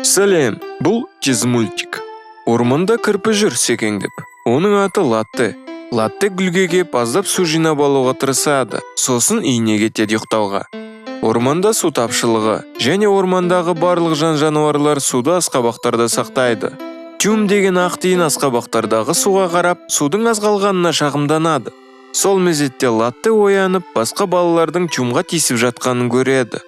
Сәлем, бұл Тезмультик. Орманда кірпі жүр секеңдеп. Оның аты Латте. Латте гүлге кеп аздап су жинап алуға тырысады. Сосын үйіне кетеді ұйықтауға. Орманда су тапшылығы және ормандағы барлық жан-жануарлар суды асқабақтарда сақтайды. Тюм деген ақ тиын асқабақтардағы суға қарап, судың аз қалғанына шағымданады. Сол мезетте Латте оянып, басқа балалардың Тюмға тиісіп жатқанын көреді.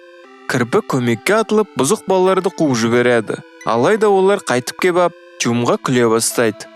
Кірпі көмекке атылып, бұзық балаларды қуып жібереді. Алайда олар қайтып кеп ап, Тюмға күле бастайды.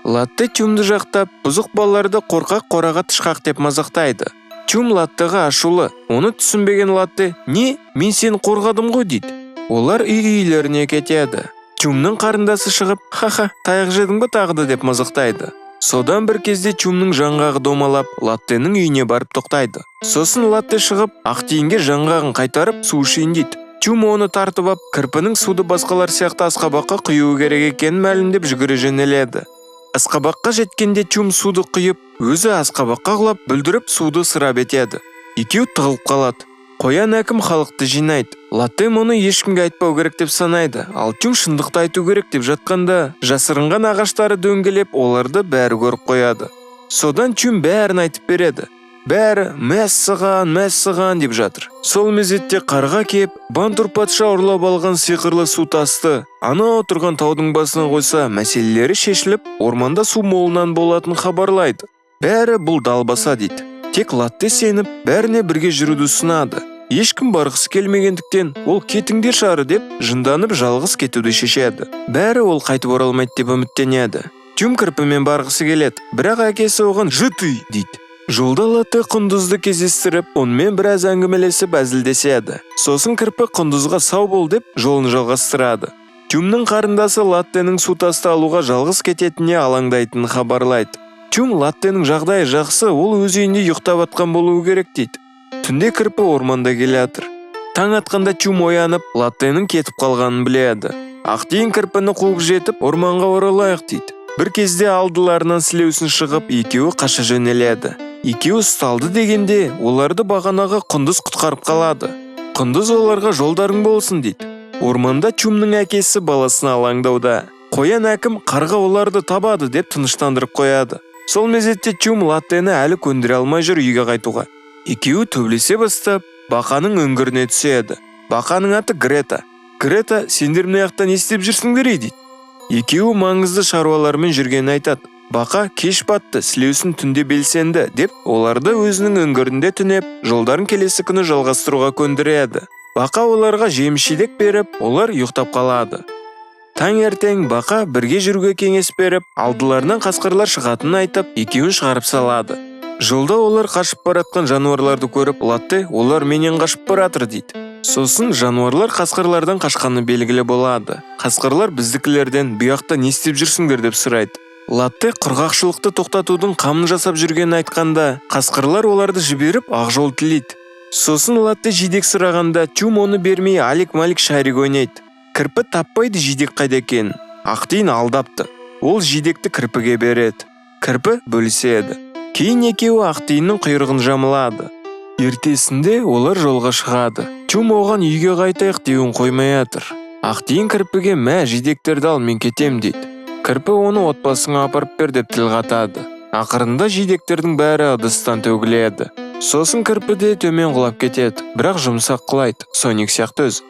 Латте Тюмді жақтап, бұзық балаларды қорқақ қораға тышқақ деп мазақтайды. Тюм Латтеға ашулы, оны түсінбеген Латте: «Не, мен сені қорғадым ғой», – дейді. Олар үй-үйлеріне кетеді. Тюмнің қарындасы шығып: «Ха-ха, таяқ жедің бе тағы да?» – деп мазақтайды. Содан бір кезде Тюмнің жаңғағы домалап, Латтенің үйіне барып тоқтайды. Сосын Латте шығып, Ақтиынге жаңғағын қайтарып, су ішейін дейді. Тюм оны тартып ап, кірпінің суды басқалар сияқты асқабаққа құюы керек екенін мәлімдеп, жүгіре жөнеледі. Асқабаққа жеткенде Тюм суды құйып, өзі асқабаққа құлап, бүлдіріп, суды ысырап етеді. Екеуі тығылып қалады. Қоян әкім халықты жинайды. Латте мұны ешкімге айтпау керек деп санайды, ал Тюм шындықты айту керек деп жатқанда, жасырынған ағаштары дөңгелеп, оларды бәрі көріп қояды. Содан Тюм бәрін айтып береді. Бәрі «Мәссаған, мәссаған» деп жатыр. Сол мезетте қарға кеп, Бантур патша ұрлап алған сиқырлы су тасты анау тұрған таудың басына қойса, мәселелері шешіліп, орманда су молынан болатынын хабарлайды. Бәрі «Бұл далбаса» дейді. Тек Латте сеніп, бәріне бірге жүруді ұсынады. Ешкім барғысы келмегендіктен, ол «Кетіңдерші ары» деп, жынданып, жалғыз кетуді шешеді. Бәрі ол қайтып оралмайды деп үміттенеді. Тюм кірпімен барғысы келеді, бірақ әкесі оған «Жыты» дейді. Жолда Латте құндызды кездестіріп, онымен біраз әңгімелесіп, әзілдеседі. Сосын кірпі құндызға «Сау бол» деп, жолын жалғастырады. Тюмнің қарындасы Латтенің су тасты алуға жалғыз кететініне алаңдайтынын хабарлайды. Тюм Латтенің жағдайы жақсы, ол өз үйінде ұйықтап жатқан болуы керек дейді. Түнде кірпі орманда келе жатыр. Таң атқанда Тюм оянып, Латтенің кетіп қалғанын біледі. Ақтиын кірпіні қуып жетіп, «Орманға оралайық» дейді. Бір кезде алдыларынан сілеусін шығып, екеуі қаша жөнеледі. Екеуі ұсталды дегенде, оларды бағанағы құндыз құтқарып қалады. Құндыз оларға «Жолдарың болсын» дейді. Орманда Тюмнің әкесі баласына алаңдауда. Қоян әкім «Қарға оларды табады» деп тыныштандырып қояды. Сол мезетте Тюм Латтені әлі көндіре алмай жүр үйге қайтуға. Екеуі төбелесе бастап, бақаның үңгіріне түседі. Бақаның аты Грета. Грета: «Сендер мына жақта не істеп жүрсіңдер, ей?» – дейді. Екеуі маңызды шаруалармен жүргенін айтады. Бақа «Кеш батты, сілеусін түнде белсенді» деп, оларды өзінің үңгірінде түнеп, жолдарын келесі күні жалғастыруға көндіреді. Бақа оларға жеміс-жидек беріп, олар ұйықтап қалады. Таңертең бақа бірге жүруге кеңес беріп, алдыларынан қасқырлар шығатынын айтып, екеуін шығарып салады. Жолда олар қашып баратқан жануарларды көріп, Латте «Олар менен қашып баратыр» дейді. Сосын жануарлар қасқырлардан қашқаны белгілі болады. Қасқырлар «Біздікілерден бұяқта не істеп жүрсіңдер?» деп сұрайды. Латте құрғақшылықты тоқтатудың қамын жасап жүргенін айтқанда, қасқырлар оларды жіберіп, ақ жол тілейді. Сосын Латте жидек сұрағанда, Тюм оны бермей, алик-малик шарик ойнайды. Кірпі таппайды жидек қайда екенін. Ақтиын алдапты. Ол жидекті кірпіге береді. Кірпі бөліседі. Кейін екеуі Ақтиынның құйрығын жамылады. Ертесінде олар жолға шығады. Тюм оған «Үйге қайтайық» деуін қоймай жатыр. Ақтиын кірпіге: «Мә, жидектерді ал, мен кетем», – дейді. Кірпі оны «Отбасыңа апарып бер» деп тіл қатады. Ақырында жидектердің бәрі ыдыстан төгіледі. Сосын кірпі де төмен құлап кетеді, бірақ жұмсақ құлайды, Соник сияқты өзі.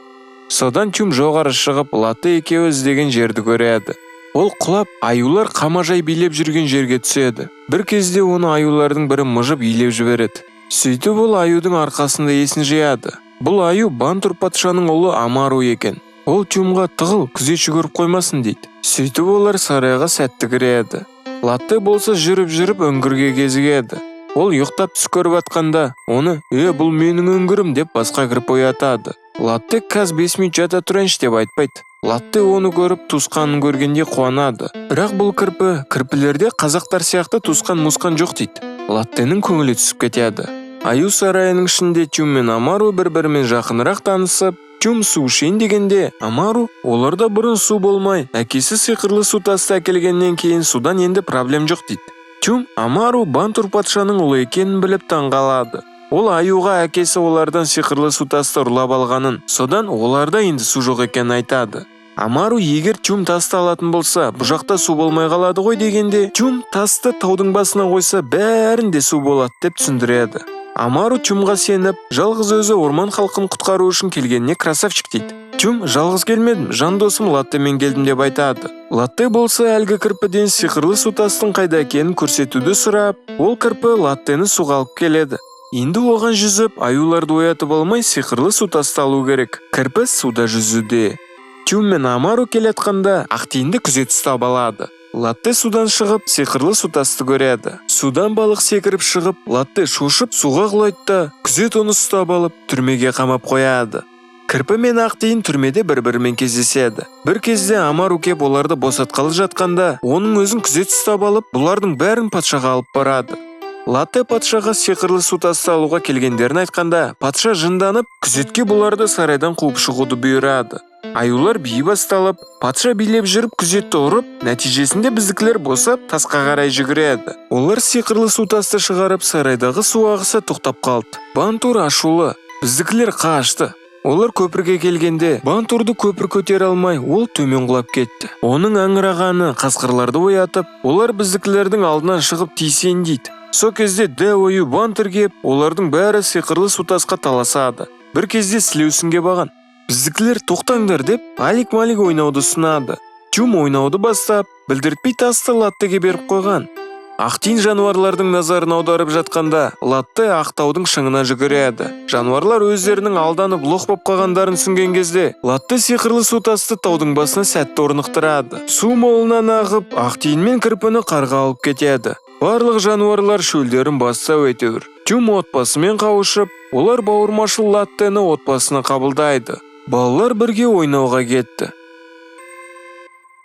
Содан Тюм жоғары шығып, Латте екеуі іздеген жерді көреді. Ол құлап, аюлар қамажай билеп жүрген жерге түседі. Бір кезде оны аюлардың бірі мыжып, илеп жібереді. Сөйтіп ол аюдың арқасында есін жияды. Бұл аю Бантур патшаның ұлы Амару екен. Ол Тюмға: «Тығыл, күзетші көріп қоймасын», – дейді. Сөйтіп олар сарайға сәтті кіреді. Латте болса жүріп-жүріп үңгірге кезігеді. Ол ұйықтап түс көріп жатқанда, оны «Е, бұл менің үңгірім» деп басқа кіріп оятады. Латте «Каз 5 минут жата тұрайыншы» деп айтпайды. Латте оны көріп, туысқанын көргенде қуанады. Бірақ бұл кірпі: «Кірпілерде қазақтар сияқты туысқан-муысқан жоқ», – дейді. Латтенің көңілі түсіп кетеді. Аю сарайының ішінде Тюм мен Амару бір-бірімен жақынырақ танысып, Тюм су ішейін дегенде, Амару оларда бұрын су болмай, әкесі сиқырлы су тасты әкелгеннен кейін судан енді проблем жоқ дейді. Тюм Амару Бантур патшаның ұлы екенін біліп таң қалады. Ол аюға әкесі олардан сиқырлы су тасты ұрлап алғанын, содан оларда енді су жоқ екенін айтады. Амару егер Тюм тасты алатын болса, бұл жақта су болмай қалады ғой дегенде, Тюм тасты таудың басына қойса, бәрінде су болады деп түсіндіреді. Амару Тюмға сеніп, жалғыз өзі орман халқын құтқару үшін келгеніне красавчик дейді. Тюм жалғыз келмедім, жан досым Латтемен келдім деп айтады. Латте болса әлгі кірпіден сиқырлы су тастың қайда екенін көрсетуді сұрап, ол кірпі Латтені суға алып келеді. Енді оған жүзіп, аюларды оятып алмай сиқырлы су тасты алу керек. Кірпі суда жүзуде. Тюм мен Амару келатқанда Ақтиынды күзет ұстап алады. Латте судан шығып, сиқырлы су тасты көреді. Судан балық секіріп шығып, Латте шошып суға құлайды да, күзет оны ұстап алып, түрмеге қамап қояды. Кірпі мен Ақтиын түрмеде бір-бірімен кездеседі. Бір кезде Амару кеп оларды босатқалы жатқанда, оның өзін күзет ұстап алып, бұлардың бәрін патшаға алып барады. Латте патшаға сиқырлы су тасты алуға келгендерін айтқанда, патша жынданып, күзетке бұларды сарайдан қуып шығуды бұйырады. Аюлар би басталып, патша билеп жүріп күзетті ұрып, нәтижесінде біздікілер босап, тасқа қарай жүгіреді. Олар сиқырлы су тасты шығарып, сарайдағы су ағысы тоқтап қалды. Бантур ашулы, біздікілер қашты. Олар көпірге келгенде, Бантурды көпір көтере алмай, ол төмен құлап кетті. Оның аңырағаны қасқырларды оятып, олар біздікілердің алдынан шығып тиісейін дейді. Со кезде дәу аю Бантыр кеп, олардың бәрі сиқырлы су тасқа таласады. Бір кезде сілеусінге баған. Біздікілер тоқтаңдар деп, Алик-Малик ойнауды ұсынады. Тюм ойнауды бастап, білдіртпей тасты Латтеге беріп қойған. Ақтиын жануарлардың назарын аударып жатқанда, Латте ақтаудың шыңына жүгіреді. Жануарлар өздерінің алданып лох боп қалғандарын түсінген кезде, Латте сиқырлы су тасты таудың басына сәтті орнықтырады. Су молынан ағып, Ақтиын мен кірпіні қарға алып кетеді. Барлық жануарлар шөлдерін басса әйтеуір. Тюм отбасымен қауышып, олар бауырмашыл Латтені отбасына қабылдайды. Балалар бірге ойнауға кетті.